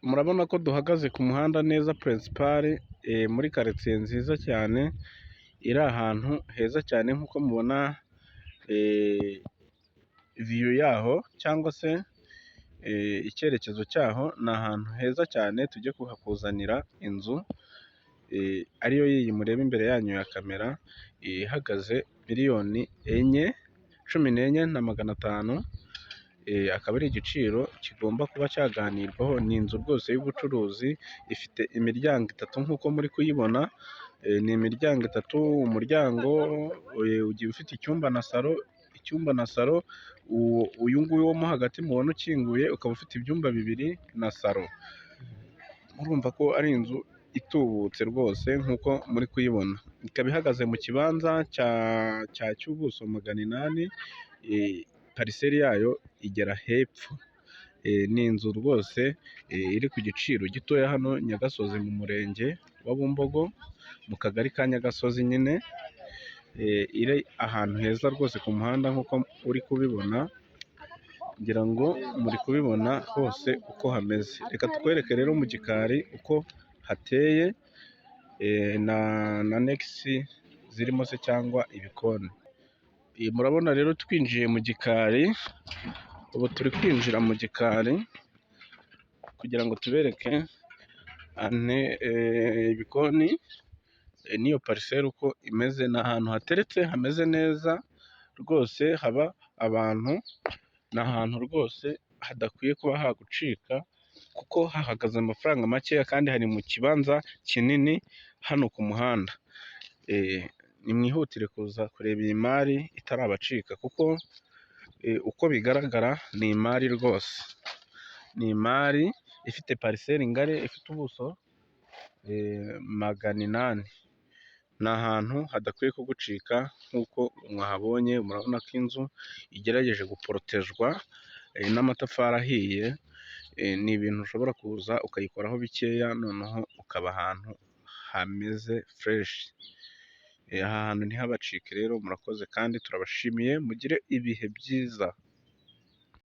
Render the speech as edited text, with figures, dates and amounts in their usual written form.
Murabona ko duhagaze ku muhanda neza principal, muri karitsiye nziza cyane, iri ahantu heza cyane nk'uko mubona view yaho cyangwa se icyerekezo cyaho, ni ahantu heza cyane tujye kuhakuzanira inzu ariyo yiyi mureba imbere yanyu ya kamera, ihagaze miliyoni enye, 14,500,000, akaba ari igiciro kigomba kuba cyaganirwaho, ni inzu rwose y'ubucuruzi, ifite imiryango itatu nk'uko muri kuyibona, ni imiryango itatu, umuryango ugiye ufite icyumba na salo, icyumba na salo, uyu nguyu wo mo hagati mubona ukinguye ukaba ufite ibyumba bibiri na salo. Murumva ko ari inzu itubutse rwose nk'uko muri kuyibona. Ikaba ihagaze mu kibanza cy'ubuso 800, parcelle yayo igera hepfo. Ni inzu rwose iri ku giciro gitoya hano Nyagasozi mu murenge wa Bumbogo, mu kagari ka Nyagasozi nyine, iri ahantu heza rwose ku muhanda nk'uko uri kubibona, ngira ngo muri kubibona hose uko hameze. Reka tukwereke rero mu gikari uko hateye na annexe zirimo se cyangwa ibikoni. Murabona rero twinjiye mu gikari, ubu turi kwinjira mu gikari kugira ngo tubereke ibikoni n'iyo parcelle uko imeze, ni ahantu hateretse hameze neza rwose haba abantu, ni ahantu rwose hadakwiye kuba hagucika kuko hahagaze amafaranga makeya kandi hari mu kibanza kinini hano ku muhanda. Nimwihutire kuza kureba iyi mari itarabacika kuko uko bigaragara ni imari rwose, ni imari ifite parcelle ngari, ifite ubuso 800. Ni ahantu hadakwiye kugucika nk'uko mwahabonye, murabona ko inzu igerageje guporotejwa n'amatafari ahiye, ni ibintu ushobora kuza ukayikoraho bikeya noneho ukaba ahantu hameze fresh. Aha hantu ntihabacike rero murakoze kandi turabashimiye mugire ibihe byiza.